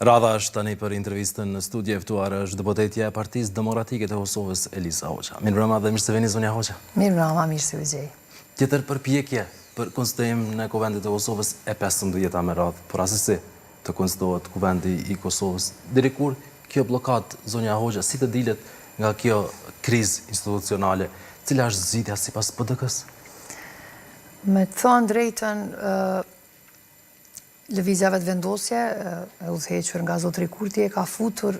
Radha është tani për intervistën në studio e ftuar është deputetja e Partisë Demokratike të Kosovës, Elisa Hoxha. Mirëmbrëma dhe mirë se vini zonja Hoxha. Mirëmbrëma, mirë se ju gjej. Tjetër përpjekje për konstituim në Kuvendit të Kosovës e 15-ta me radhë, por asesi të konstituohet Kuvendi i Kosovës. Deri kur kjo bllokadë, zonja Hoxha, si të dilet nga kjo krizë institucionale, cila është zgjidhja sipas PDK-së? Me të thënë drejtën, Lëvizja Vetëvendosje, e udhëhequr nga zotëri Kurti, e ka futur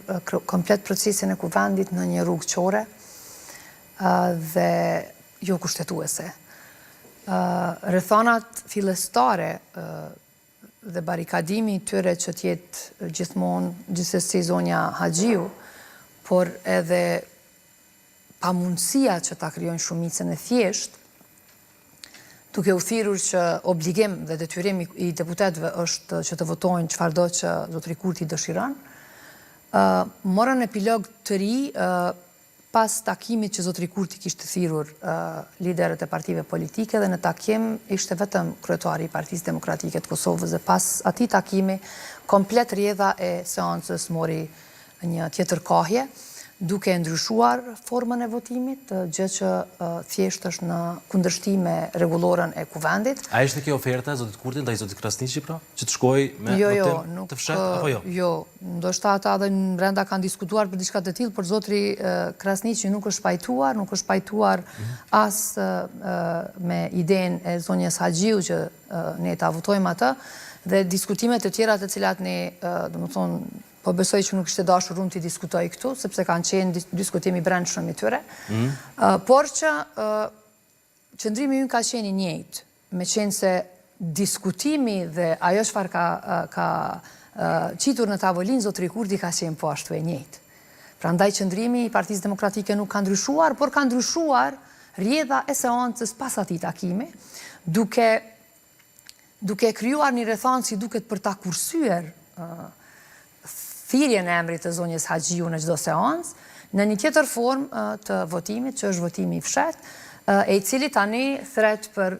komplet procesin e Kuvendit në një rrugë qorre dhe jo kushtetuese. Rrethanat fillestare dhe barrikadimi i tyre që të jetë gjithmonë, gjithsesi zonja Haxhiu, por edhe pamundësia që ta krijojnë shumicën e thjeshtë, duke u thirrur që obligim dhe detyrim i deputetëve është që të votojnë çfarëdo që zotëri Kurti dëshiron, morën epilog të ri pas takimit që zotëri Kurti kishte thirrur liderët e partive politike dhe në takim ishte vetëm kryetari i Partisë Demokratike të Kosovës dhe pas atij takimi komplet rrjedha e seancës mori një tjetër kahje, duke e ndryshuar formën e votimit, gjë që thjesht është në kundërshti me rregulloren e Kuvendit. A ishte kjo oferta e zotit Kurti ndaj zotit Krasniqi pra, që të shkojë me jo, jo, votim të fshehtë apo jo? Jo, ndoshta ata edhe brenda kanë diskutuar për diçka të tillë, por zotri Krasniqi nuk është pajtuar, nuk është pajtuar mhm. as me idenë e zonjës Haxhiu që ne ta votojmë atë dhe diskutimet e tjera të cilat ne, domethënë, Po besoj që nuk ishte dashur unë t'i diskutoj këtu, sepse kanë qenë diskutim i brendshëm i tyre. Mm. Por që qëndrimi ynë ka qenë i njëjtë, meqenëse diskutimi dhe ajo çfarë ka, ka qitur në tavolinë zotëri Kurti ka qenë po ashtu e njëjtë. Prandaj qëndrimi i Partisë Demokratike nuk ka ndryshuar, por ka ndryshuar rrjedha e seancës pas atij takimi, duke duke e krijuar një rrethanë si duket për ta kursyer thirrjen e emrit të zonjës Haxhiu në çdo seancë, në një tjetër formë të votimit, që është votimi i fshehtë, e i cili tani thret për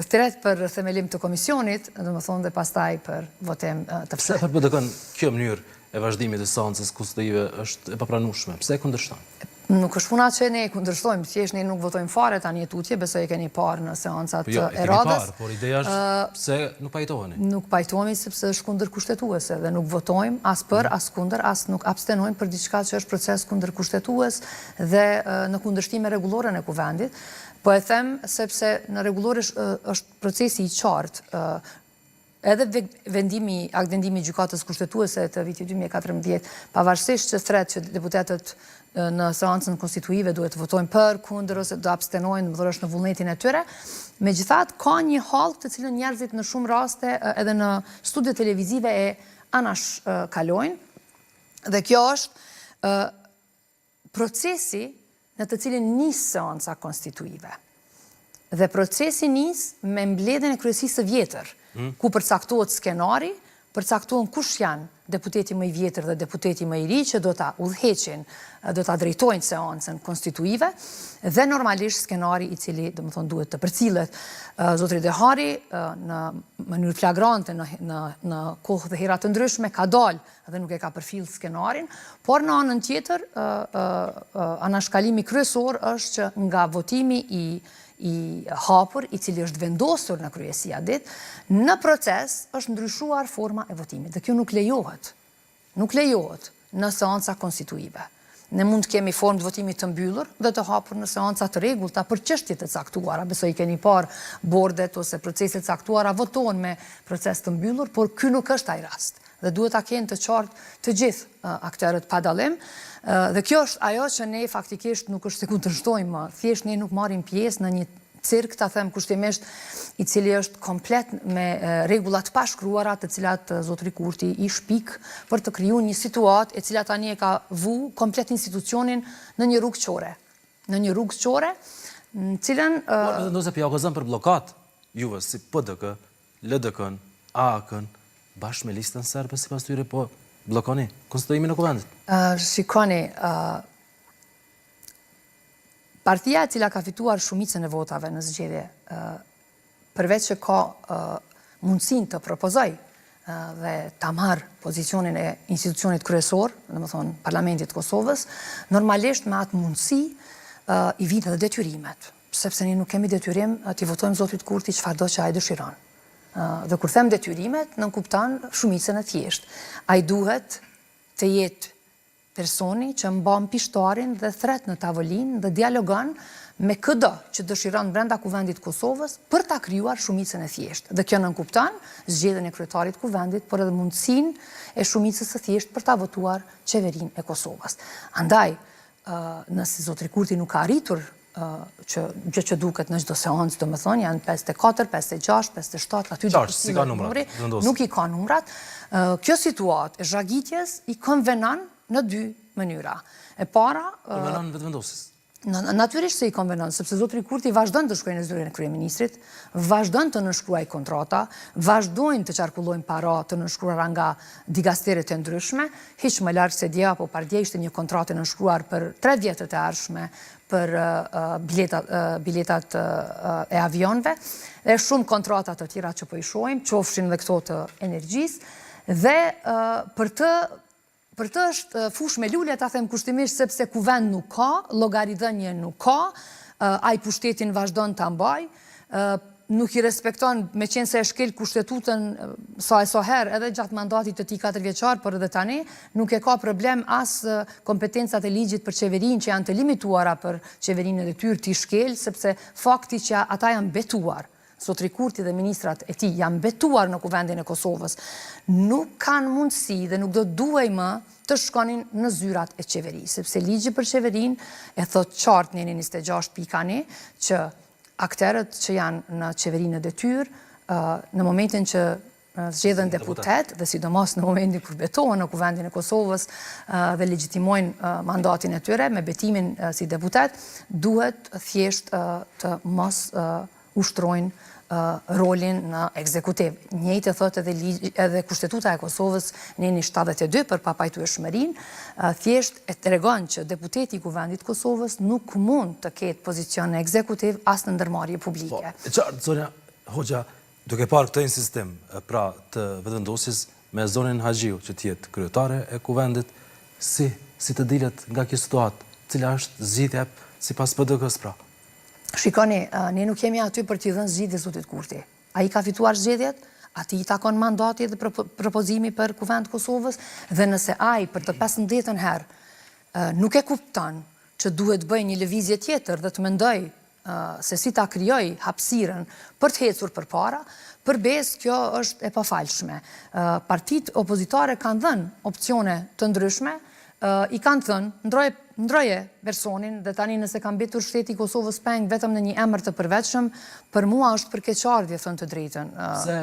thret për themelim të komisionit, domethënë dhe pastaj për votim të fshehtë. Pse për PDK-në kjo mënyrë e vazhdimit të seancës konstituive është e papranueshme? Pse e kundërshton? Nuk është puna që ne e kundërshtojmë, thjesht ne nuk votojmë fare tani e tutje, besoj e keni parë në seancat po jo, e radhës. Jo, e kemi parë, por ideja është pse nuk pajtoheni? Nuk pajtohemi sepse është kundërkushtetuese dhe nuk votojmë as për, mm. as kundër, as nuk abstenojmë për diçka që është proces kundërkushtetues dhe në kundërshtim me rregulloren e Kuvendit. Po e them sepse në rregullore është procesi i qartë, Edhe vendimi, aktvendimi i Gjykatës Kushtetuese të vitit 2014, pavarësisht që thret që deputetët në seancën konstituive duhet të votojnë për, kundër ose të abstenojnë, domethënë është në vullnetin e tyre. Megjithatë, ka një hallkë të cilën njerëzit në shumë raste edhe në studio televizive e anashkalojnë. Dhe kjo është procesi në të cilin nis seanca konstituive. Dhe procesi nis me mbledhjen e kryesisë së vjetër, mm. ku përcaktohet skenari, përcaktohen kush janë deputeti më i vjetër dhe deputeti më i ri që do ta udhëheqin, do ta drejtojnë seancën konstituive dhe normalisht skenari i cili, domethënë, duhet të përcillet. Zotri Dehari në mënyrë flagrante në në në kohë dhe hera të ndryshme ka dalë dhe nuk e ka përfill skenarin, por në anën tjetër, anashkalimi kryesor është që nga votimi i i hapur, i cili është vendosur në kryesi atë ditë, në proces është ndryshuar forma e votimit. Dhe kjo nuk lejohet. Nuk lejohet në seanca konstituive. Ne mund të kemi formë të votimit të mbyllur dhe të hapur në seanca të rregullta për çështje të caktuara. Besoj i keni parë bordet ose procese të caktuara votohen me proces të mbyllur, por ky nuk është ai rast. Dhe duhet ta kenë të qartë të gjithë akterët pa dallim. Dhe kjo është ajo që ne faktikisht nuk është se kundërshtojmë më, thjesht ne nuk marrim pjesë në një cirk, ta them kushtimisht, i cili është komplet me rregulla të pashkruara të cilat zotëri Kurti i shpik për të kriju një situatë e cila tani e ka vu komplet institucionin në një rrugë qorre. Në një rrugë qorre, në cilën... Por, Vetëvendosja po ju akuzon për bllokadë, juve si PDK, LDK-n, AAK-n, bashkë me listën serbe sipas tyre po bllokoni konstituimin e Kuvendit. Shikoni, Partia e cila ka fituar shumicën e votave në zgjedhje, përveç që ka mundësinë të propozojë dhe ta marrë pozicionin e institucionit kryesor, domethënë Parlamentit të Kosovës, normalisht me atë mundësi i vijnë edhe detyrimet, sepse ne nuk kemi detyrim t'i votojmë zotit Kurti çfarëdo që ai dëshiron. Dhe kur them detyrimet, nënkupton shumicën e thjeshtë. Ai duhet të jetë Personi që mban pishtarin dhe thret në tavolinë dhe dialogon me këdo që dëshiron brenda Kuvendit të Kosovës për ta krijuar shumicën e thjeshtë. Dhe kjo nënkupton zgjedhjen e kryetarit të Kuvendit, por edhe mundësinë e shumicës së thjeshtë për ta votuar Qeverinë e Kosovës. Andaj, nëse zotri Kurti nuk ka arritur që gjë që duket në çdo seancë, domethënë janë 54, 56, 57, aty do të ka numrat, nuk i ka numrat. Kjo situatë e zhagitjes i konvenon në dy mënyra. E para, konvenon Vetëvendosjes. Natyrisht se i konvenon, sepse zotri Kurti vazhdon të shkojë në zyrën e kryeministrit, vazhdon të nënshkruajë kontrata, vazhdojnë të qarkullojnë para të nënshkruara nga dikasteret e ndryshme, hiç më larg se dje apo pardje ishte një kontratë e nënshkruar për tre vjetët e ardhshme për biletat e avionëve e shumë kontrata të tjera që po i shohim, qofshin dhe këto të energjisë dhe për të për të është fushë me lule ta them kushtimisht sepse kuvend nuk ka, llogaridhënie nuk ka, ai pushtetin vazhdon ta mbajë, nuk i respekton, meqenëse e shkel kushtetutën sa e sa herë edhe gjatë mandatit të tij katërvjeçar, por edhe tani, nuk e ka problem as kompetencat e ligjit për qeverinë që janë të limituara për qeverinë në detyrë t'i shkel, sepse fakti që ata janë betuar, zotri Kurti dhe ministrat e tij janë betuar në Kuvendin e Kosovës, nuk kanë mundësi dhe nuk do duhej më të shkonin në zyrat e qeverisë, sepse ligji për qeverinë e thotë qartë neni 26 pika 1 që akterët që janë në qeveri në detyrë, në momentin që zgjedhen deputet dhe sidomos në momentin kur betohen në Kuvendin e Kosovës dhe legjitimojnë mandatin e tyre me betimin si deputet, duhet thjesht të mos ushtrojnë rolin në ekzekutiv. Njëjtë e thotë edhe ligji, edhe Kushtetuta e Kosovës neni 72 për papajtueshmërinë, thjesht e tregon që deputeti i Kuvendit të Kosovës nuk mund të ketë pozicion në ekzekutiv as në ndërmarrje publike. Po, e qartë, zonja Hoxha, duke parë këtë insistim, pra të Vetëvendosjes me zonjën Haxhiu që të jetë kryetare e Kuvendit, si si të dilet nga kjo situatë, cila është zgjidhja sipas PDK-së pra? Shikoni, ne nuk jemi aty për t'i dhënë zgjidhje zotit Kurti. Ai ka fituar zgjedhjet, atij i takon mandati dhe propozimi për Kuvend të Kosovës dhe nëse ai për të 15-ën herë nuk e kupton që duhet të bëjë një lëvizje tjetër dhe të mendojë se si ta krijojë hapësirën për të ecur përpara, për besë kjo është e pafalshme. Partitë opozitare kanë dhënë opsione të ndryshme, i kanë thënë, ndroje, ndroje personin dhe tani nëse ka mbetur shteti i Kosovës peng vetëm në një emër të përveçëm, për mua është për keqardhje, thënë të drejtën. Pse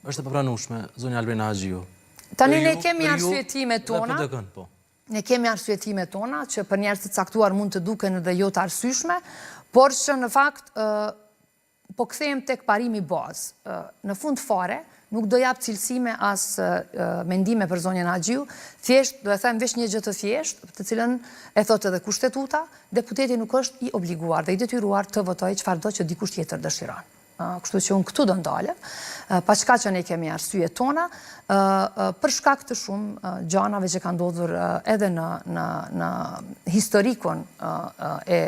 është e papranueshme, zonja Albena Haxhiu? Tani ne kemi arsyetimet tona. Dhe PDK-në, po. Ne kemi arsyetimet tona që për njerëz të caktuar mund të duken edhe jo të arsyeshme, por që në fakt Po kthehem tek parimi bazë. Në fund fare, nuk do jap cilësime as mendime për zonjën Haxhiu, thjesht do e them veç një gjë të thjeshtë, të cilën e thotë edhe Kushtetuta, deputeti nuk është i obliguar dhe i detyruar të votojë çfarëdo që dikush tjetër dëshiron. Kështu që unë këtu do ndalem, paçka që ne kemi arsyet tona, për shkak të shumë gjanave që kanë ndodhur edhe në në në historikun e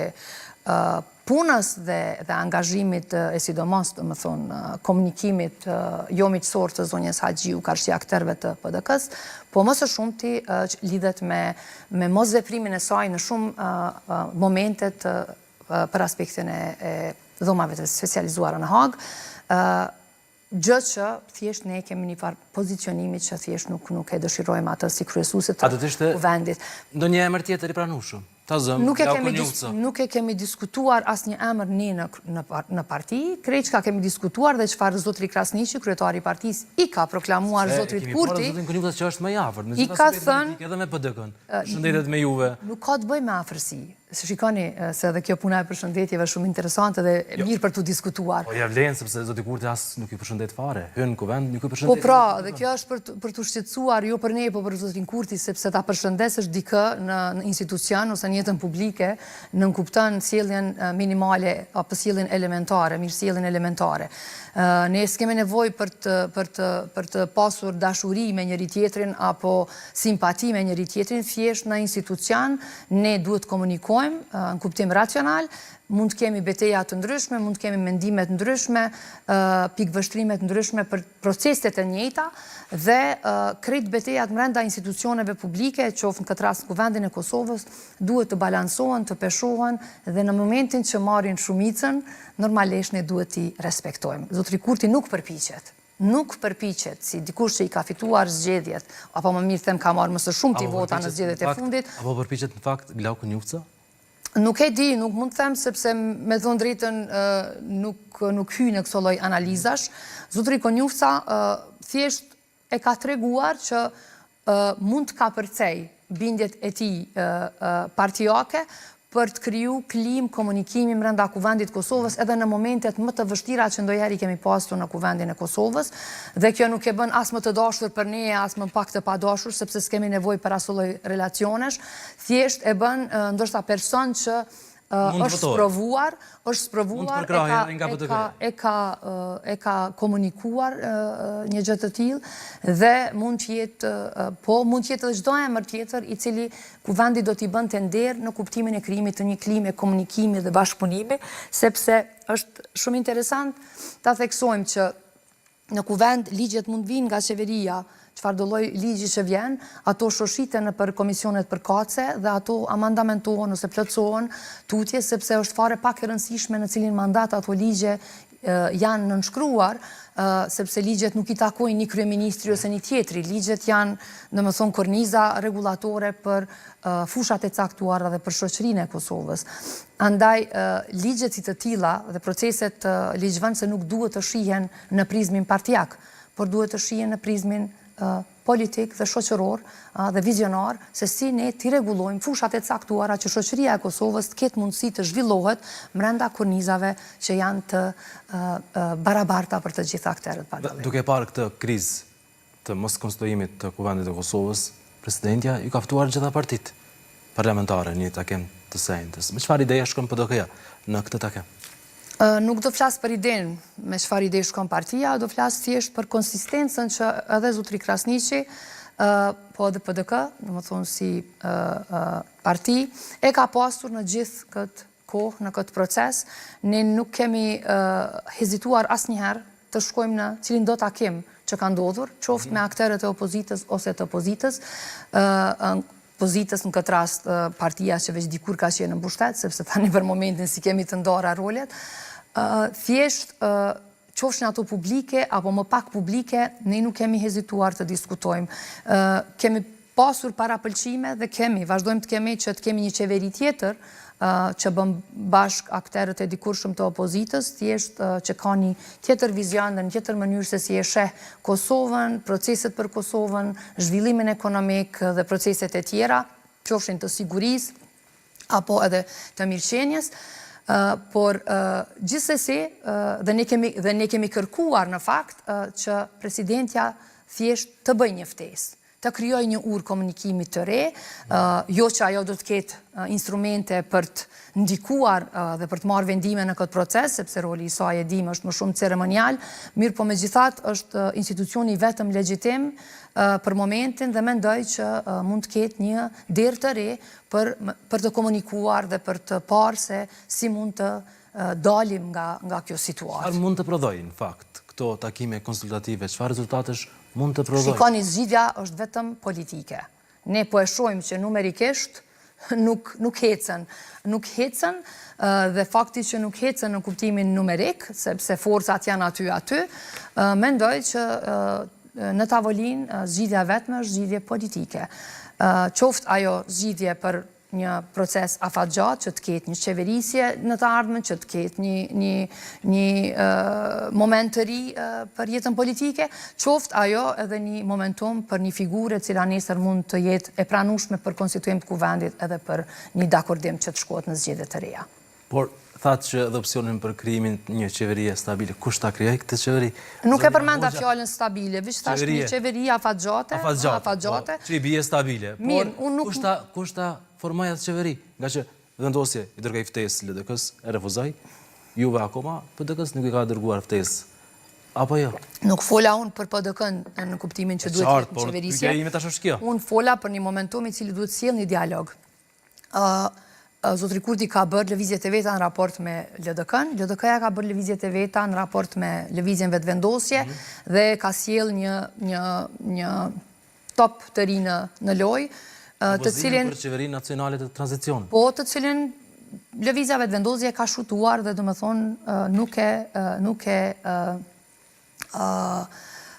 punës dhe dhe angazhimit e sidomos domethënë komunikimit jo miqësor të zonjës Haxhiu karshi akterëve të PDK-së, po më së shumti që lidhet me me mosveprimin e saj në shumë momente të për aspektin e e dhomave të specializuara në Hagë, Gjë që thjesht ne kemi një farë pozicionimi që thjesht nuk nuk e dëshirojmë atë si kryesuese të Kuvendit. Ndonjë emër tjetër i pranueshëm? Ta zëmë, nuk e kemi nuk e kemi diskutuar asnjë emër ne në në në parti, krejt çka kemi diskutuar dhe çfarë zotri Krasniqi, kryetari i partisë, i ka proklamuar zotrit Kurti. E kemi parë zotin Konjufca që është më i afërt, me gjithë aspektin politik edhe me PDK-n, shëndetet me juve. Nuk ka të bëjë me afërsi. Shikoni, se edhe kjo puna e përshëndetjeve është shumë interesante dhe jo. mirë për t'u diskutuar. Po ja vlen sepse zoti Kurti as nuk ju përshëndet fare. Hyn në kuvend, nuk ju përshëndet. Po pra, dhe kjo është për për t'u shqetësuar jo për ne, po për zotin Kurti, sepse ta përshëndesësh dikë në, në institucion ose në jetën publike, nënkupton sjelljen minimale apo sjelljen elementare, mirësjelljen elementare. Ne s'kemi nevojë për të për të për të pasur dashuri me njëri-tjetrin apo simpati me njëri-tjetrin, thjesht në institucion Ne duhet të komunikojmë në kuptim racional, mund të kemi beteja të ndryshme, mund të kemi mendime të ndryshme, pikëvështrime të ndryshme për proceset e njëjta dhe krejt betejat mrenda institucioneve publike, qoftë në këtë rast në Kuvendin e Kosovës, duhet të balansohen, të peshohen dhe në momentin që marrin shumicën, normalisht ne duhet t'i respektojmë. Zotri Kurti nuk përpiqet. Nuk përpiqet, si dikush që i ka fituar zgjedhjet, apo më mirë them ka marrë më së shumti vota në zgjedhjet e fundit. Apo përpiqet në fakt Glauk Konjufca? Nuk e di, nuk mund të them sepse me thënë drejtën nuk nuk hyj në këso lloj analizash. Zotëri Konjufca thjesht e ka treguar që mund të kapërcejë bindjet e tij partiake për të kriju klimë komunikimi mrenda Kuvendit të Kosovës edhe në momentet më të vështira që ndonjëherë i kemi pasur në Kuvendin e Kosovës dhe kjo nuk e bën as më të dashur për ne as më pak të padashur sepse s'kemi nevojë për aso lloj relacionesh thjesht e bën ndoshta person që është sprovuar, është sprovuar, e ka, e ka, e ka komunikuar një gjë të tillë dhe mund të jetë, po mund të jetë edhe çdo emër tjetër i cili Kuvendi do t'i bënte nder në kuptimin e krijimit të një klime komunikimi dhe bashkëpunimi, sepse është shumë interesant ta theksojmë që Në Kuvend ligjet mund të vijnë nga qeveria, çfarëdo lloj ligji që vjen, ato shoshiten nëpër komisionet përkatëse dhe ato amandamentohen ose plotësohen tutje sepse është fare pak e rëndësishme në cilin mandat ato ligje janë nënshkruar, sepse ligjet nuk i takojnë një kryeministri ose një tjetri, ligjet janë, domethënë, korniza rregullatore për fushat e caktuara dhe për shoqërinë e Kosovës. Andaj, ligjet si të tilla dhe proceset ligjvënëse nuk duhet të shihen në prizmin partiak, por duhet të shihen në prizmin politik dhe shoqëror dhe vizionar se si ne t'i rregullojmë fushat e caktuara që shoqëria e Kosovës të ketë mundësi të zhvillohet mrenda kornizave që janë të barabarta për të gjithë akterët pa dallim. Duke parë këtë krizë të moskonstituimit të Kuvendit të Kosovës, presidentja ju ka ftuar gjitha partitë parlamentare në një takim të së enjtes. Me çfarë ideje shkon PDK-ja në këtë takim? Nuk do flas për idenë me çfarë ide shkon partia, do flas thjesht për konsistencën që edhe zotri Krasniqi, po edhe PDK, domethënë si parti, e ka pasur në gjithë këtë kohë, në këtë proces. Ne nuk kemi hezituar asnjëherë të shkojmë në cilindo takim që ka ndodhur, qoftë me akterët e opozitës ose të pozitës, pozitës në këtë rast partia që veç dikur ka qenë në pushtet, sepse tani për momentin s'i kemi të ndara rolet, thjesht qofshin ato publike apo më pak publike, ne nuk kemi hezituar të diskutojmë. Kemi pasur parapëlqime dhe kemi, vazhdojmë të kemi që të kemi një qeveri tjetër që bën bashkë akterët e dikurshëm të opozitës, thjesht që ka një tjetër vizion dhe një tjetër mënyrë se si e sheh Kosovën, proceset për Kosovën, zhvillimin ekonomik dhe proceset e tjera, qofshin të sigurisë apo edhe të mirëqenies. Por gjithsesi dhe ne kemi dhe ne kemi kërkuar në fakt që presidentja thjesht të bëjë një ftesë të krijojë një urë komunikimi të re, jo që ajo do të ketë instrumente për të ndikuar dhe për të marrë vendime në këtë proces, sepse roli i saj e dimë është më shumë ceremonial, mirëpo megjithatë është institucioni i vetëm legjitim për momentin dhe mendoj që mund të ketë një derë të re për, për të komunikuar dhe për të parë se si mund të dalim nga nga kjo situatë. Çfarë mund të prodhojë në fakt këto takime konsultative, çfarë rezultatesh mund të prodhojnë? Shikoni, zgjidhja është vetëm politike. Ne po e shohim që numerikisht nuk nuk ecën, nuk ecën dhe fakti që nuk ecën në kuptimin numerik, sepse forcat janë aty aty, mendoj që në tavolinë zgjidhja e vetme është zgjidhje politike. Qoftë ajo zgjidhje për. një proces afatgjatë, që të ketë një qeverisje në të ardhmen, që të ketë një, një, një moment të ri për jetën politike, qoftë ajo edhe një momentum për një figurë e cila nesër mund të jetë e pranueshme për konstituim të kuvendit edhe për një dakordim që të shkohet në zgjedhje të reja. Por, thatë që edhe opsionin për krijimin një qeverie stabile, kush ta krijojë këtë qeveri? Nuk e përmenda fjalën stabile, veç thashë një qeveri afatgjate, afatgjate. Po, që i bie stabile. Por, kush ta kush ta formojë atë qeveri? Ngaqë Vetëvendosje i dërgoi ftesë LDK-së, e refuzoi. Juve akoma PDK-së nuk i ka dërguar ftesë. Apo jo? Nuk fola unë për PDK-në në kuptimin që duhet të jetë në qeverisje. Pyetja ime tash është kjo. Unë fola për një momentum i cili duhet sjellë një dialog. Zotri Kurti ka bërë lëvizjet e veta në raport me LDK-në, LDK-ja ka bërë lëvizjet e veta në raport me lëvizjen Vetëvendosje mhm. dhe ka sjellë një, një, një top të ri në, në lojë, të cilin... për qeverinë nacionale të tranzicionit. Po, të cilin lëvizja Vetëvendosje ka shutuar dhe domethënë nuk e, nuk e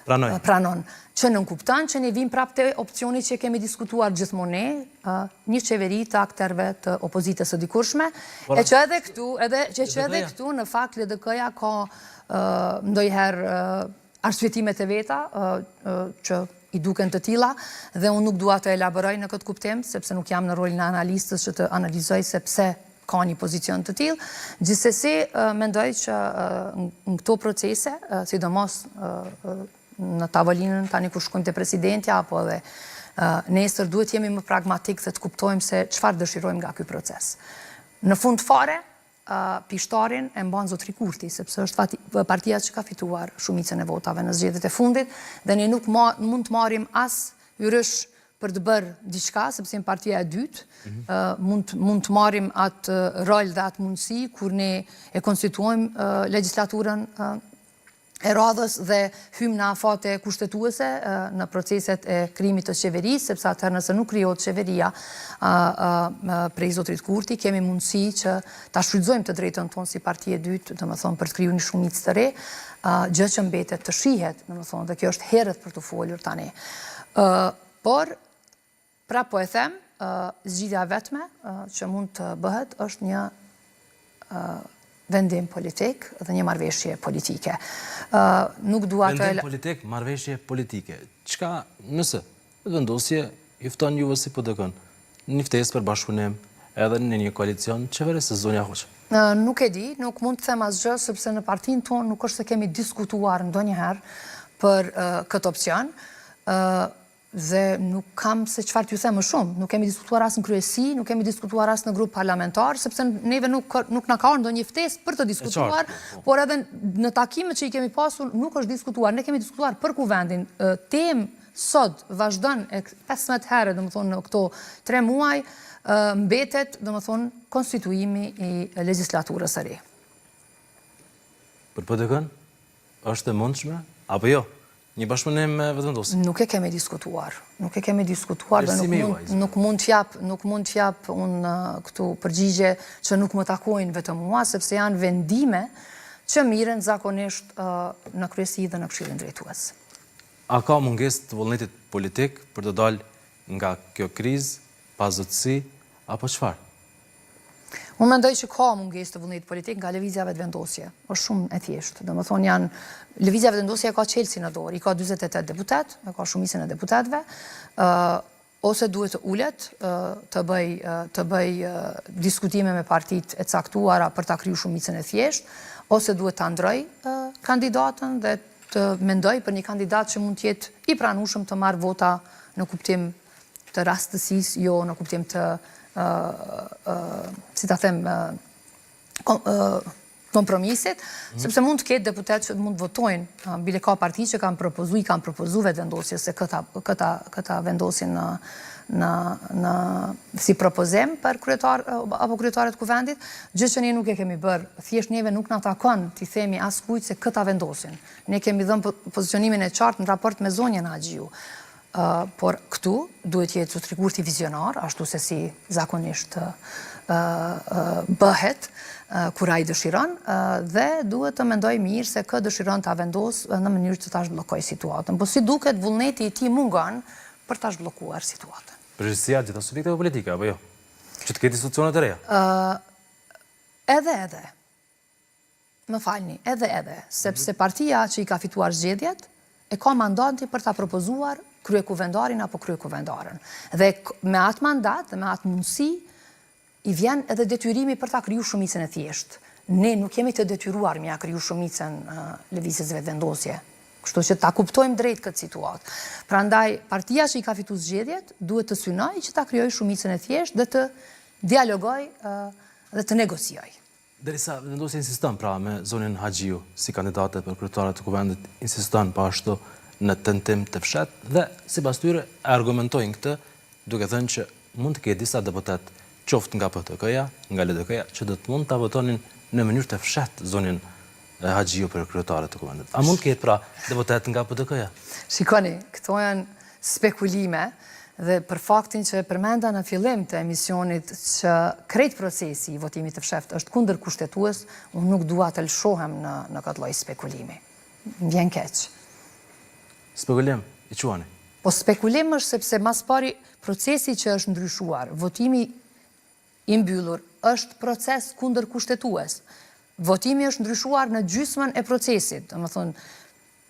Pranoj. pranon. Që nënkupton që ne vijmë prapë te opsioni që kemi diskutuar gjithmonë ne, një qeveri të akterëve të opozitës së dikurshme, e që edhe këtu, edhe që që edhe këtu në fakt LDK-ja ka ndonjëherë arsyetimet e veta që i duken të tilla dhe unë nuk dua të elaboroj në këtë kuptim, sepse nuk jam në rolin e analistës që të analizoj se pse ka një pozicion të tillë. Gjithsesi, mendoj që në këto procese, sidomos në tavolinën tani kur shkojmë te presidentja apo edhe nesër duhet të jemi më pragmatik dhe të kuptojmë se çfarë dëshirojmë nga ky proces. Në fund fare, pishtarin e mban zotri Kurti, sepse është partia që ka fituar shumicën e votave në zgjedhjet e fundit dhe ne nuk mund të marrim as yrysh për të bërë diçka, sepse jemi partia e dytë, mhm. mund, mund të marrim atë rol dhe atë mundësi kur ne e konstituojmë legjislaturën e radhës dhe hymë në afate kushtetuese në proceset e krijimit të qeverisë, sepse atëherë nëse nuk krijohet qeveria prej zotrit Kurti, kemi mundësi që ta shfrytëzojmë të drejtën tonë si parti e dytë, domethënë për të kriju një shumicë të re, gjë që mbetet të shihet, domethënë, dhe kjo është herët për të folur tani. Por, prapë po e them, zgjidhja e vetme që mund të bëhet është një vendim politik dhe një marrëveshje politike. Nuk dua të... Vendim politik, marrëveshje politike. Çka nëse Vetëvendosje ju fton juve si PDK-në, një ftesë për bashkëpunim edhe në një koalicion qeverisës, zonja Hoxha? Nuk e di, nuk mund të them asgjë, sepse në partinë tonë nuk është se kemi diskutuar ndonjëherë për këtë opsion dhe nuk kam se çfarë t'ju them më shumë. Nuk kemi diskutuar as në kryesi, nuk kemi diskutuar as në grup parlamentar, sepse neve nuk nuk na ka ardhur ndonjë ftesë për të diskutuar, po. por edhe në takimet që i kemi pasur nuk është diskutuar. Ne kemi diskutuar për kuvendin, temë sot vazhdon e 15 herë, domethënë në këto 3 muaj, mbetet, domethënë, konstituimi i legjislaturës së re. Për PDK-në është e mundshme apo jo? Një bashkëpunim me Vetëvendosjen? Nuk e kemi diskutuar. Nuk e kemi diskutuar dhe nuk mund, nuk mund të jap, nuk mund të jap unë këtu përgjigje që nuk më takojnë vetëm mua, sepse janë vendime që mirren zakonisht në kryesi dhe në Këshillin Drejtues. A ka mungesë të vullnetit politik për të dalë nga kjo krizë, pazotësi, apo çfarë? Unë mendoj që ka mungesë të vullnetit politik nga Lëvizja Vetëvendosje. Është shumë e thjeshtë. Domethënë janë Lëvizja Vetëvendosje e ka çelësin në dorë, i ka 48 deputetë, e ka shumicën e deputetëve. ë ose duhet të ulet, të bëjë të bëjë diskutime me partitë e caktuara për ta kriju shumicën e thjeshtë, ose duhet ta ndrojë kandidatën dhe të mendojë për një kandidat që mund të jetë i pranueshëm të marrë vota në kuptim të rastësisë, jo në kuptim të, si ta them, kompromisit, mhm. sepse mund të ketë deputetë që mund të votojnë, bile ka parti që kanë propozu, i kanë propozu Vetëvendosjes se këta, këta, këta vendosin në, në, në, si propozim për kryetar apo kryetare të kuvendit, gjë që ne nuk e kemi bërë, thjesht neve nuk na takon t'i themi askujt se këta vendosin. Ne kemi dhënë pozicionimin e qartë në raport me zonjën Haxhiu. Por këtu duhet të jetë zotri Kurti vizionar, ashtu se si zakonisht bëhet kur ai dëshiron dhe duhet të mendojë mirë se kë dëshiron ta vendosë në mënyrë që ta zhbllokojë situatën. Po si duket vullneti i tij mungon për ta zhbllokuar situatën. Përgjegjësia e gjitha subjekteve politike apo jo? Që të ketë institucione të reja? Edhe edhe. Më falni, edhe edhe, sepse mhm. partia që i ka fituar zgjedhjet e ka mandatin për ta propozuar kryekuvendarin apo kryekuvendaren. Dhe me atë mandat dhe me atë mundësi i vjen edhe detyrimi për ta kriju shumicën e thjeshtë. Ne nuk jemi të detyruar me ia kriju shumicën Lëvizjes Vetëvendosje. Kështu që ta kuptojmë drejt këtë situatë. Prandaj, partia që i ka fitu zgjedhjet duhet të synojë që ta krijojë shumicën e thjeshtë dhe të dialogojë dhe të negociojë. Derisa Vetëvendosje insiston pra me zonjën Haxhiu si kandidate për kryetare të Kuvendit, insiston po ashtu në tentim të fshehtë dhe sipas tyre e argumentojnë këtë duke thënë që mund të ketë disa deputetë qoftë nga PDK-ja, nga LDK-ja që do të mund ta votonin në mënyrë të fshehtë zonjën Haxhiu për kryetare të Kuvendit. A mund të ketë pra deputetë nga PDK-ja? Shikoni, këto janë spekulime dhe për faktin që e përmenda në fillim të emisionit që krejt procesi i votimit të fshehtë është kundërkushtetues, unë nuk dua të lëshohem në në këtë lloj spekulimi. Më vjen keq. Spekulim, i quani? Po spekulim është sepse ma s'pari procesi që është ndryshuar, votimi i mbyllur është proces kundërkushtetues. Votimi është ndryshuar në gjysmën e procesit, domethënë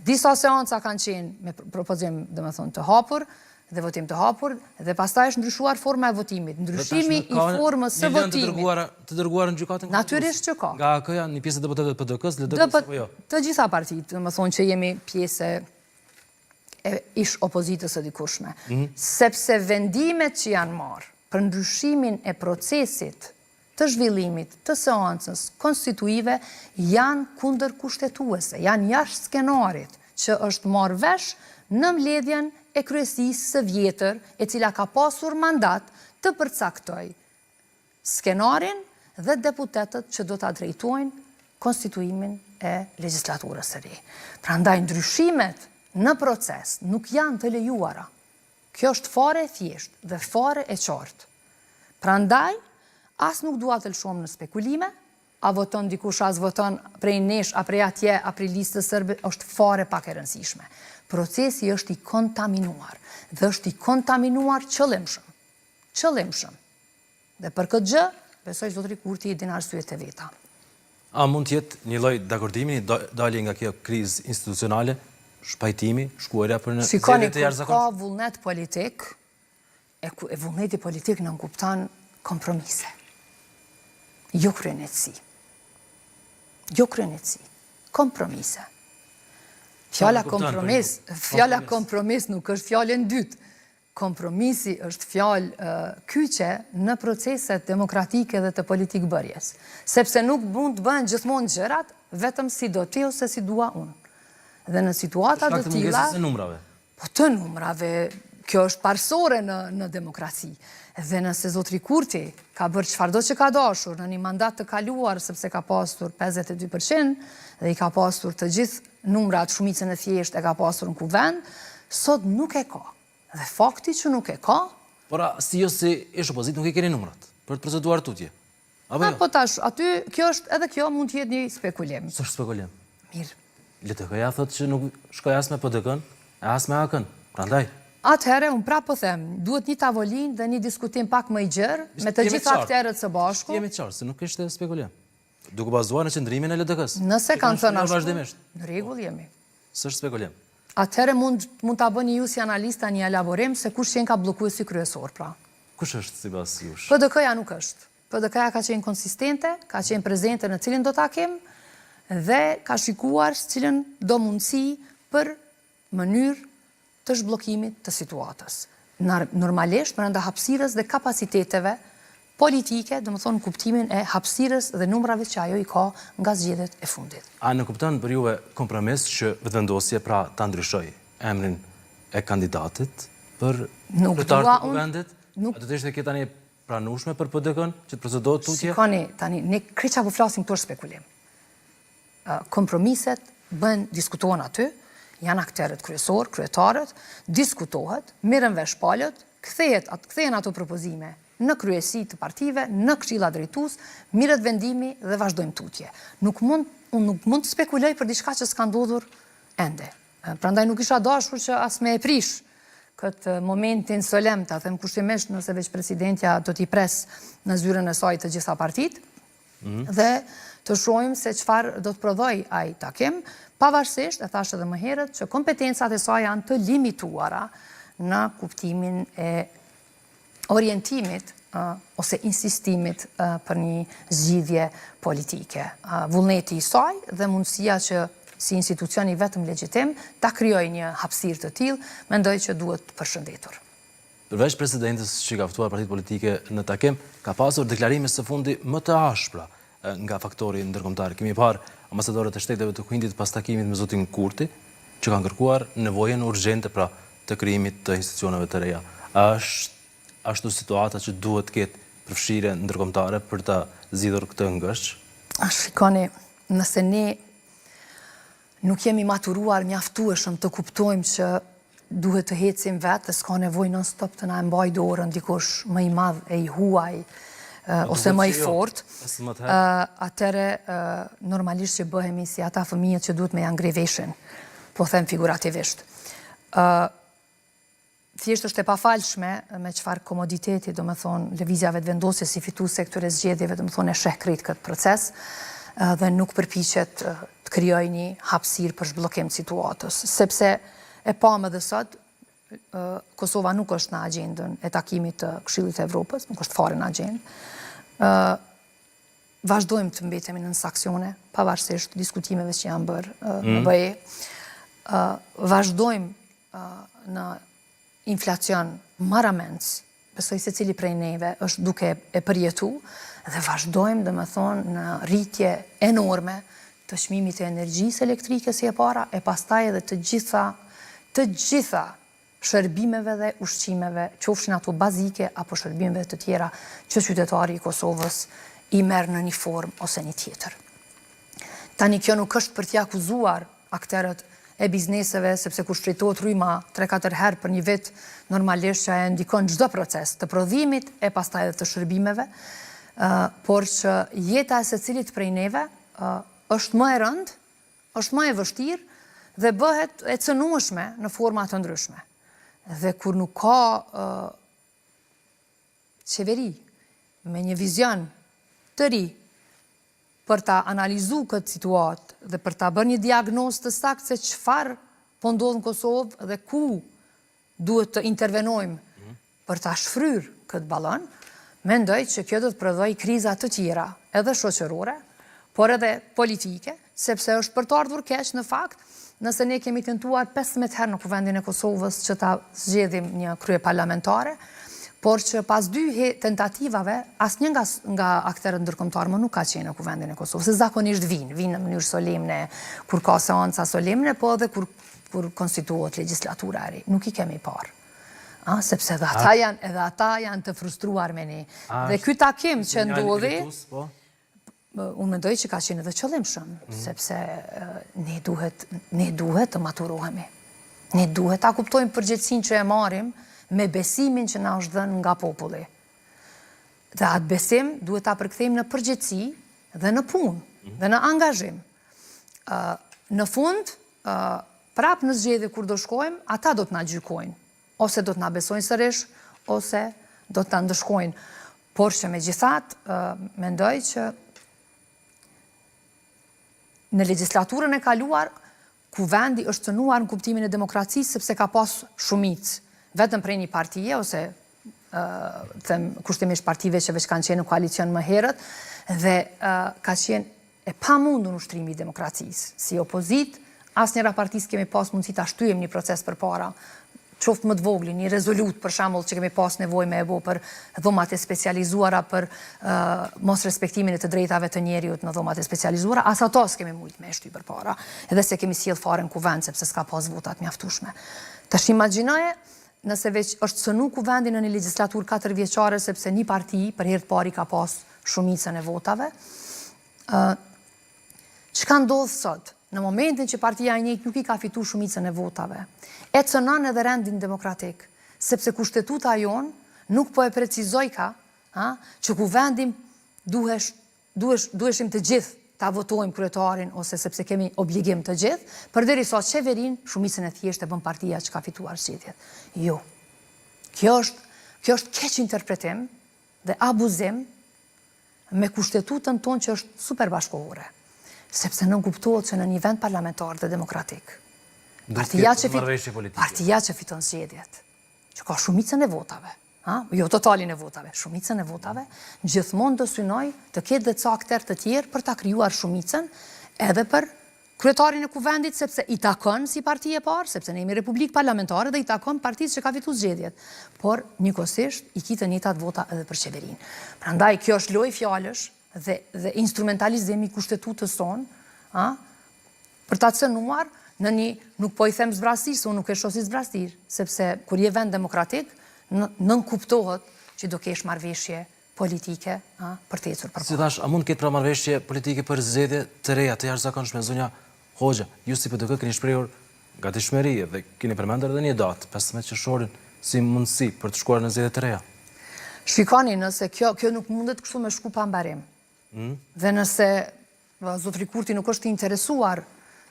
disa seanca kanë qenë me propozim, domethënë të hapur dhe votim të hapur dhe pastaj është ndryshuar forma e votimit. Ndryshimi i formës së votimit. Të dërguara, të dërguara në gjykatën Natyrisht që ka. Nga AAK-ja, një pjesë e deputetëve të PDK-së, LDK-së apo jo? Të gjitha partitë, domethënë që jemi pjesë e ish opozitës së dikurshme. Mhm. Sepse vendimet që janë marrë për ndryshimin e procesit të zhvillimit të seancës konstituive janë kundërkushtetuese, janë jashtë skenarit që është marrë vesh në mbledhjen e kryesisë së vjetër, e cila ka pasur mandat të përcaktojë skenarin dhe deputetët që do ta drejtojnë konstituimin e legjislaturës së re. Prandaj ndryshimet në proces nuk janë të lejuara. Kjo është fare e thjeshtë dhe fare e qartë. Prandaj, as nuk dua të lëshohem në spekulime, a voton dikush a s'voton prej nesh a prej atje a prej Listës Serbe është fare pak e rëndësishme. Procesi është i kontaminuar dhe është i kontaminuar qëllimshëm. Qëllimshëm. Dhe për këtë gjë, besoj zotëri Kurti i din arsyet e veta. A mund të jetë një lloj dakordimi, një dalje nga kjo krizë institucionale, shpajtimi, shkuarja për në zgjedhje të jashtëzakonshme? Shikoni, kur ka vullnet politik, e, e vullneti politik nënkupton kompromise. Jo kryeneçësi. Jo kryeneçësi. Kompromise. Fjala kompromis, fjala kompromis nuk është fjalë e ndytë. Kompromisi është fjalë kyçe në proceset demokratike dhe të politikëbërjes, sepse nuk mund të bëhen gjithmonë gjërat vetëm si do ti ose si dua unë. Dhe në situata të tilla, Për shkak të mungesës së numrave. Po të numrave, kjo është parësore në në demokraci. Dhe nëse zotri Kurti ka bërë çfarëdo që ka dashur në një mandat të kaluar sepse ka pasur 52 për qind dhe i ka pasur të gjithë numrat, shumicën e thjeshtë e ka pasur në Kuvend, sot nuk e ka. Dhe fakti që nuk e ka... Por as ju si ish opozitë nuk i keni numrat për të proceduar tutje. Apo jo? Po tash, aty kjo është edhe kjo mund të jetë një spekulim. S'është spekulim. Mirë. LDK-ja thotë që nuk shkoj as me PDK-n, e as me AAK-n. Prandaj. Atëherë, unë prapë po them, duhet një tavolinë dhe një diskutim pak më i gjerë, me të gjithë akterët së bashku. Jemi të qartë, se nuk ishte spekulim. Duke bazuar në qëndrimin e LDK-së. Nëse kanë thënë ashtu, në rregull jemi. S'është spekulim. Atëherë mund mund ta bëni ju si analista një elaborim se kush qenka bllokuesi kryesor, pra. Kush është sipas jush? PDK-ja nuk është. PDK-ja ka qenë konsistente, ka qenë prezente në cilindo takim dhe ka shikuar cilëndo mundësi për mënyrë të zhbllokimit të situatës. Normalisht brenda hapësirës dhe kapaciteteve politike, domethënë në kuptimin e hapësirës dhe numrave që ajo i ka nga zgjedhjet e fundit. A nënkupton për juve kompromis që Vetëvendosje pra ta ndryshojë emrin e kandidatit për kryetar të Kuvendit? A do të ishte kjo tani e pranueshme për PDK-në që të procedohet tutje? Shikoni, tani ne krejt çka po flasim këtu është spekulim. Kompromiset bëhen, diskutohen aty, janë akterët kryesorë, kryetarët, diskutohet, merren vesh palët, kthehet, kthehen ato propozime në kryesi të partive, në këshilla drejtues, mirret vendimi dhe vazhdojmë tutje. Nuk mund, unë nuk mund të spekuloj për diçka që s'ka ndodhur ende. Prandaj nuk isha dashur që as me e prish. këtë momentin solemn, ta them kushtimisht, nëse veç presidentja do t'i presë në zyrën e saj të gjitha partitë, mhm. dhe të shohim se çfarë do të prodhojë ai takim, pavarësisht, e thashë edhe më herët, që kompetencat e saj janë të limituara në kuptimin e orientimit ose insistimit për një zgjidhje politike. Vullneti i saj dhe mundësia që si institucion i vetëm legjitim ta krijojë një hapësirë të tillë, mendoj që duhet përshëndetur. Përveç presidentes që ka ftuar partitë politike në takim, ka pasur deklarime së fundi më të ashpra nga faktori ndërkombëtar. Kemi parë ambasadorët e shteteve të Kuintit pas takimit me zotin Kurti, që kanë kërkuar nevojën urgjente pra të krijimit të institucioneve të reja. A është ashtu situata që duhet të ketë përfshirje ndërkombëtare për ta zgjidhur këtë ngërç? Shikoni, nëse ne nuk jemi maturuar mjaftueshëm të kuptojmë që duhet të ecim vetë dhe s'ka nevojë non stop të na e mbajë dorën dikush më i madh e i huaj ose më i fortë, atëherë normalisht që bëhemi si ata fëmijët që duhet me ja ngre veshin, po them figurativisht. Thjesht është e pafalshme me çfarë komoditeti, domethënë, Lëvizja Vetëvendosje si fituese e këtyre zgjedhjeve, domethënë, e sheh krejt këtë proces dhe nuk përpiqet të krijojë një hapësirë për zhbllokim të situatës. Sepse e pamë edhe sot, Kosova nuk është në agjendën e takimit të Këshillit të Evropës, nuk është fare në agjendë. Vazhdojmë të mbetemi nën sanksione, pavarësisht diskutimeve që janë bërë në mm. BE. Vazhdojmë në inflacion marramendës, besoj secili prej neve është duke e përjetu dhe vazhdojmë domethënë në rritje enorme të çmimit të energjisë elektrike si e para e pastaj edhe të gjitha të gjitha shërbimeve dhe ushqimeve, qofshin ato bazike apo shërbimeve të tjera që qytetari i Kosovës i merr në një formë ose një tjetër. Tani kjo nuk është për t'i akuzuar akterët e bizneseve, sepse kur shtrejtohet rryma 3-4 herë për një vit, normalisht që e ndikon çdo proces të prodhimit e pastaj edhe të shërbimeve, por që jeta e secilit prej neve është më e rëndë, është më e vështirë dhe bëhet e cënueshme në forma të ndryshme. Dhe kur nuk ka qeveri me një vizion të ri për ta analizu këtë situatë dhe për ta bërë një diagnozë të saktë se çfarë po ndodh në Kosovë dhe ku duhet të intervenojmë për ta shfryrë këtë balon, mendoj që kjo do të prodhojë kriza të tjera, edhe shoqërore, por edhe politike, sepse është për të ardhur keq në fakt, nëse ne kemi tentuar 15 herë në Kuvendin e Kosovës që ta zgjedhim një kryeparlamentare, por që pas dy tentativave, asnjë nga, nga akterët ndërkombëtarë më nuk ka qenë në Kuvendin e Kosovës, se zakonisht vijnë, vijnë në mënyrë solemne, kur ka seanca solemne, po edhe kur, kur konstituohet legjislatura e re. Nuk i kemi parë. A, sepse edhe ata janë, edhe ata janë të frustruar me ne. Dhe ky takim që ndodhi, po? Unë mendoj që ka qenë edhe qëllimshëm, mm. sepse ne duhet, ne duhet të maturohemi. Ne duhet ta kuptojmë përgjegjësinë që e marrim me besimin që na është dhënë nga populli. Dhe atë besim duhet ta përkthejmë në përgjegjësi dhe në punë mm. dhe në angazhim. Në fund, prapë në zgjedhje kur do shkojmë, ata do të na gjykojnë. Ose do të na besojnë sërish, ose do të na ndëshkojnë. Por që megjithatë, mendoj që në legjislaturën e kaluar, kuvendi është cënuar në kuptimin e demokracisë sepse ka pas shumicë, vetëm prej një partie ose them kushtimisht partive që veç kanë qenë në koalicion më herët dhe ka qenë e pamundun ushtrimi i demokracisë. Si opozitë, asnjëra parti s'kemi pas mundësi ta shtyjmë një proces përpara, qoftë më të voglin, një rezolutë për shembull që kemi pas nevojë me e bo për dhomat e specializuara për mosrespektimin e të drejtave të njeriut në dhomat e specializuara, as ato s'kemi mujt me e shty përpara, edhe s'e kemi sjell fare në kuvend sepse s'ka pas vota të mjaftueshme. Tash imagjinoje nëse veç është cënu kuvendi në një legjislaturë katërvjeçare sepse një parti për herë të parë i ka pas shumicën e votave. Ë Çka ndodh sot? Në momentin që partia e njëjtë nuk i ka fitu shumicën e votave, e cënon edhe rendin demokratik, sepse kushtetuta jonë nuk po e precizojka, a, që kuvendin duhesh, duhesh, duheshim të gjithë. ta votojmë kryetarin ose sepse kemi obligim të gjithë, përderisa qeverinë shumicën e thjeshtë e bën partia që ka fituar zgjedhjet. Jo. Kjo është kjo është keqinterpretim dhe abuzim me kushtetutën tonë që është super bashkëkohore. Sepse nënkuptohet që në një vend parlamentar dhe demokratik, partia që, fit, partia që fiton zgjedhjet, që ka shumicën e votave, ha? jo totalin e votave, shumicën e votave, gjithmonë do synojë të ketë dhe ca akterë të tjerë për ta krijuar shumicën edhe për kryetarin e kuvendit sepse i takon si parti e parë, sepse ne jemi republikë parlamentare dhe i takon partisë që ka fitu zgjedhjet, por njëkohësisht i ki të njëjtat vota edhe për qeverinë. Prandaj kjo është lojë fjalësh dhe dhe instrumentalizim i kushtetutës sonë, a, për ta cënuar në një, nuk po i them zbrazëtirë, se unë nuk e shoh si zbrazëtirë, sepse kur je vend demokratik, nënkuptohet që do kesh marrëveshje politike a, për të ecur përpara. Si thashë, a mund të ketë pra marrëveshje politike për zgjedhje të reja të jashtëzakonshme, zonja Hoxha, ju si PDK keni shprehur gatishmëri dhe keni përmendur edhe një datë, 15 qershorin, si mundësi për të shkuar në zgjedhje të reja. Shikoni, nëse kjo kjo nuk mundet kështu me shku pa mbarim. Mm. Dhe nëse zotri Kurti nuk është i interesuar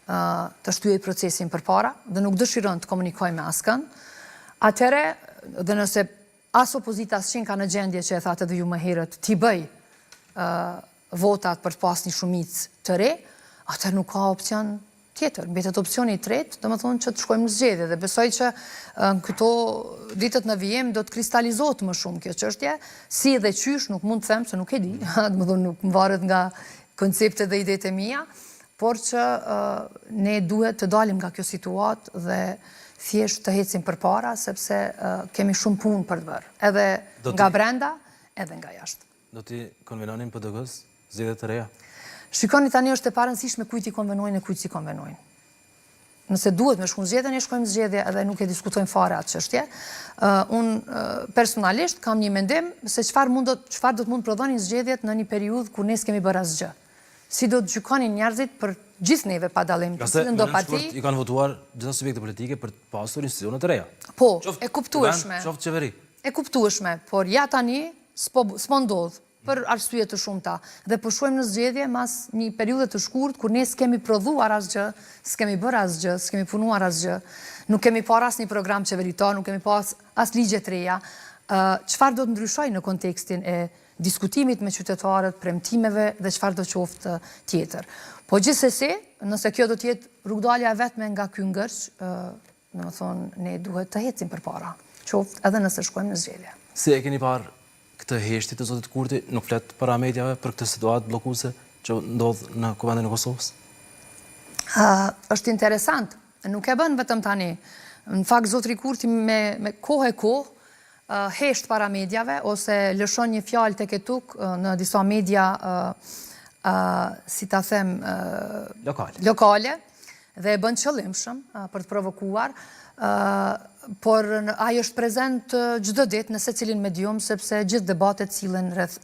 të shtyjë procesin përpara dhe nuk dëshiron të komunikojë me askënd, atëherë dhe nëse As opozita s'qenka në gjendje që e thatë edhe ju më herët t'i bëjë votat për të pas një shumicë të re, atëherë nuk ka opcion tjetër. Mbetet opcioni i tretë, domethënë që të shkojmë në zgjedhje dhe besoj që në këto ditët në vijim do të kristalizohet më shumë kjo çështje, si dhe qysh nuk mund të them se nuk e di, domethënë nuk më varet nga konceptet dhe idetë e mia, por që ne duhet të dalim nga kjo situatë dhe thjesht të ecim përpara, sepse kemi shumë punë për të bërë, edhe nga brenda, edhe nga jashtë. Do t'i konvenonin PDK-së zgjedhje të reja? Shikoni tani është e parëndësishme kujt i konvenojnë e kujt s'i konvenojnë. Nëse duhet me shku në zgjedhje, ne shkojmë në zgjedhje edhe nuk e diskutojmë fare atë çështje. Unë personalisht kam një mendim se çfarë mund do çfarë do të mund prodhonin zgjedhjet në një periudhë kur ne s'kemi bërë asgjë. Si do të gjykonin njerëzit për gjithë neve pa dallim, të cilëndo parti. Ngase i kanë votuar gjitha subjektet politike për të pasur institucione të reja. Po, e kuptueshme. Qoftë qeveri. E kuptueshme, por ja tani s'po s'po ndodh për arsye të shumta dhe po shkojmë në zgjedhje mas një periudhe të shkurtë kur ne s'kemi prodhuar asgjë, s'kemi bërë asgjë, s'kemi punuar asgjë, nuk kemi parë asnjë program qeveritar, nuk kemi pas as ligje të reja. Çfarë do të ndryshojë në kontekstin e diskutimit me qytetarët, premtimeve dhe çfarëdo qoftë tjetër. Po gjithsesi, nëse kjo do të jetë rrugëdalja e vetme nga ky ngërç, domethënë ne duhet të ecim përpara, qoftë edhe nëse shkojmë në zgjedhje. Si e keni parë këtë heshtje të zotit Kurti, nuk flet para mediave për këtë situatë bllokuese që ndodh në Kuvendin e Kosovës? Është interesant, nuk e bën vetëm tani. Në fakt zotri Kurti me me kohë e kohë hesht para mediave ose lëshon një fjalë tek e tuk në disa media si ta them lokale. lokale dhe e bën qëllimshëm për të provokuar, por ai është prezent çdo ditë në secilin medium sepse gjithë debatet sillen rreth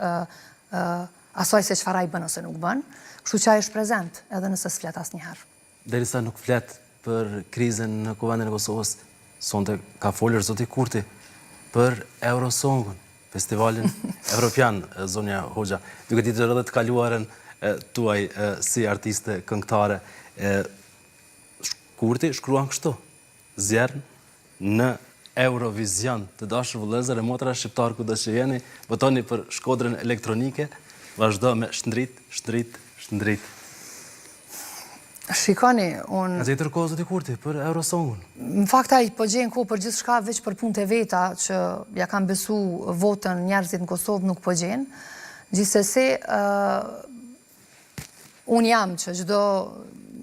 asaj se çfarë ai bën ose nuk bën, kështu që ai është prezent edhe nëse s'flet asnjëherë. Derisa nuk flet për krizën në Kuvendin e Kosovës, sonte ka folur zoti Kurti për Eurosongun, festivalin evropian, zonja Hoxha, duke ditur edhe të kaluarën tuaj si artiste, këngëtare, Kurti shkruan kështu, zjerm në Eurovision, të dashur vëllezër e motra shqiptarë kudo që jeni, votoni për Shkodrën elektronike, vazhdo me shndrit, shndrit, shndrit. Shikoni, unë... Ka gjetur kohë zoti Kurti për Eurosongun. Në fakt ai po gjen kohë për gjithçka veç për punët e veta që ja kanë besu votën njerëzit në Kosovë nuk po gjen. Gjithsesi, Unë jam që çdo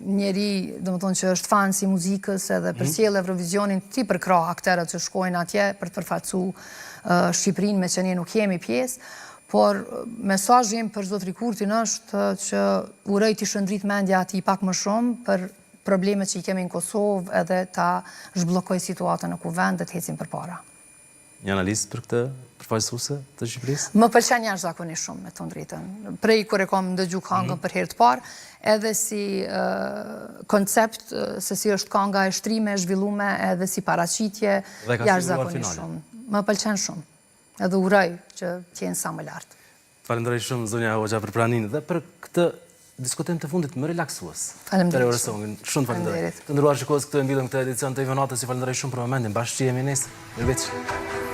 njeri, domethënë që është fans i muzikës edhe mhm. përcjell Eurovisionin, t'i përkrah akterët që shkojnë atje për të përfaqësu Shqipërinë meqë ne nuk jemi pjesë, por mesazhi im për zotri Kurtin është që uroj t'i shndrit mendja atij pak më shumë për problemet që i kemi në Kosovë edhe ta zhbllokojë situatën në Kuvend dhe të ecim përpara. Një analizë për këtë përfaqësuese të Shqipërisë? Më pëlqen jashtëzakonisht shumë, me thënë drejtën. Prej kur e kam ndëgju kangën mm -hmm. për herë të parë, edhe si koncept se si është kanga e shtrime, e zhvillume, edhe si paraqitje, jashtëzakonisht shumë. Më pëlqen shumë. Edhe uroj që të jenë sa më lart. Falenderoj shumë zonja Hoxha për praninë dhe për këtë. diskutim të fundit më relaksues. Faleminderit. Shumë faleminderit. Të nderuar shikues, këtu e mbyllim këtë edicion të Info Natës, ju falenderoj shumë për vëmendjen. Bashkë jemi nesër. Mirëveç.